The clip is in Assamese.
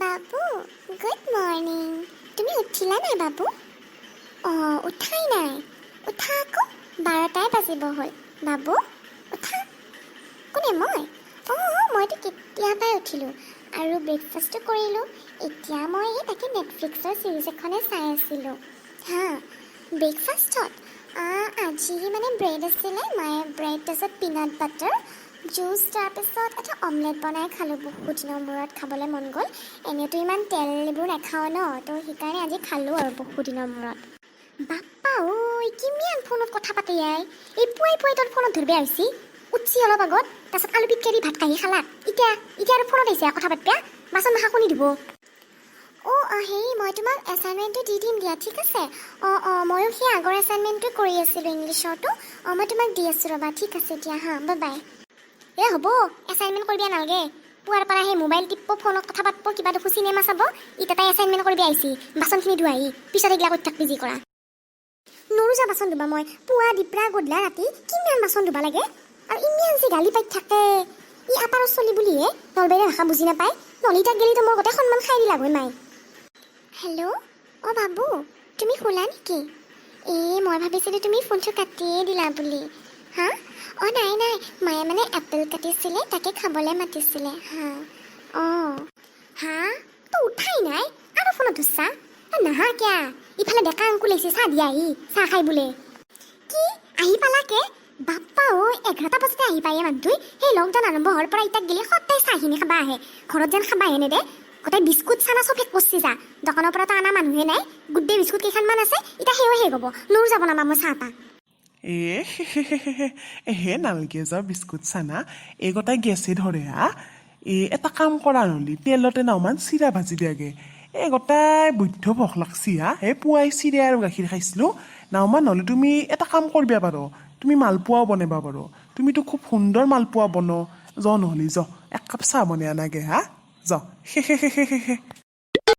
বাবু, গুড মৰ্ণিং। তুমি উঠিলা নাই বাবু? অঁ, উঠাই নাই? উঠা আকৌ, 12টাই বাজিব হ'ল। বাবু, উঠা। কোনে, মই? অঁ, মইতো কেতিয়াবাই উঠিলোঁ আৰু ব্ৰেকফাষ্টো কৰিলোঁ। এতিয়া মই এই তাকে নেটফ্লিক্সৰ ছিৰিজ এখনে চাই আছিলোঁ। হা, ব্ৰেকফাষ্টত আজি মানে ব্ৰেড আছিলে, মায়ে ব্ৰেড, তাৰপিছত পিনাট বাটাৰ, জুচ, তাৰপিছত এটা অমলেট বনাই খালোঁ। বহুত দিনৰ মূৰত খাবলৈ মন গ'ল। এনেইতো ইমান তেল এইবোৰ নাখাওঁ ন, তো সেইকাৰণে আজি খালোঁ আৰু বহুত দিনৰ মূৰত। বাপ্পা ঐ, কিমান ফোনত কথা পাতে ইয়াই! এই পুৱাই পুৱাই তোৰ ফোনত ধৰবে আহিছি। উঠছি অলপ আগত, তাৰপিছত আলু পিটকা দি ভাত কাঢ়ি খালা। এতিয়া এতিয়া আৰু ফোনত আহিছে কথা পাতবা। বাচন মাখা কোনি দিব? অঁ, হেৰি, মই তোমাক এছাইনমেণ্টটো দি দিম দিয়া, ঠিক আছে? অঁ, ময়ো সেই আগৰ এছাইনমেণ্টটো কৰি আছিলোঁ, ইংলিছৰটো। অঁ, মই তোমাক দি আছোঁ ৰ'বা। ঠিক আছে দিয়া, হা, বাই বাই। এ হ'ব, এছাইনমেণ্ট কৰিব নালাগে। পুৱাৰ পৰা সেই মোবাইল টিপব, ফোনত কথা পাতব, কিবা দেখোঁ চিনেমা চাব। ইতা তাই এছাইনমেণ্ট কৰিব আহিছি। বাচনখিনি ধুৱাই পিছত এইগিলা কৰি থাকবি যি কৰা। নৰো যা বাচন ধুবা মই। পুৱা, দিপৰা, গধলা, ৰাতি কিমান বাচন ধুবা লাগে। আৰু ইমান যে গালি পাই থাকে ই, আপাৰৰ চলি বুলিহে নলবাৰীৰ ভাষা বুজি নাপায়। নহ'লে তাক গেলি তো মোৰ গোটেই সন্মান খাই দিলাক হয় মাই। হেল্ল', অঁ বাবু, তুমি শুলা নেকি? এই মই ভাবিছিলোঁ তুমি ফোনটো কাটিয়ে দিলা বুলি। হা, অঁ, নাই নাই, মায়ে মানে এপল কাটিছিলে, তাকে খাবলৈ মাতিছিলে। হা, অঁ, হা, তই উঠাই নাই আৰু ফোনত ধৰছা? নাহা কিয়া? ইফালে ডেকা আংকুল আহিছে চাহ দিয়া আহি, চাহ খাই বোলে। কি, আহি পালাকে? বাপ্পা ঐ, 11টা বজাতে আহি পায়ে মানুহটোই। সেই লকডাউন আৰম্ভ হোৱাৰ পৰা ইতাক গেলি সদায় চাহখিনি খাবা আহে, ঘৰত যেন খাবাহে নেদে। গোটেই বিস্কুট চানা চব শেষ কৰছি যা। দোকানৰ পৰাতো আনা মানুহে নাই। গোটেই বিস্কুট কেইখনমান আছে, এতিয়া সেও শেষ হ'ব। নোৰ যাব নামা মই চাহ তাহ। এ হে, নালগে যা বিস্কুট চানা, এই গোটাই গেছে ধৰে। হা, এ এটা কাম কৰা নহ'লি, তেলতে নাওমান চিৰা ভাজি দিয়াগে। এই গোটাই বৈদ্য ভোক লাগছি। হা, এই পুৱাই চিৰা আৰু গাখীৰ খাইছিলোঁ। নাওমান নহ'লে তুমি এটা কাম কৰিবা পাৰ, তুমি মালপোৱাও বনাব পাৰ। তুমিতো খুব সুন্দৰ মালপোৱা বন। য নহ'লি য, এক কাপ চাহ বনাই আনাগে। হা, য। হে হে হে হে হে।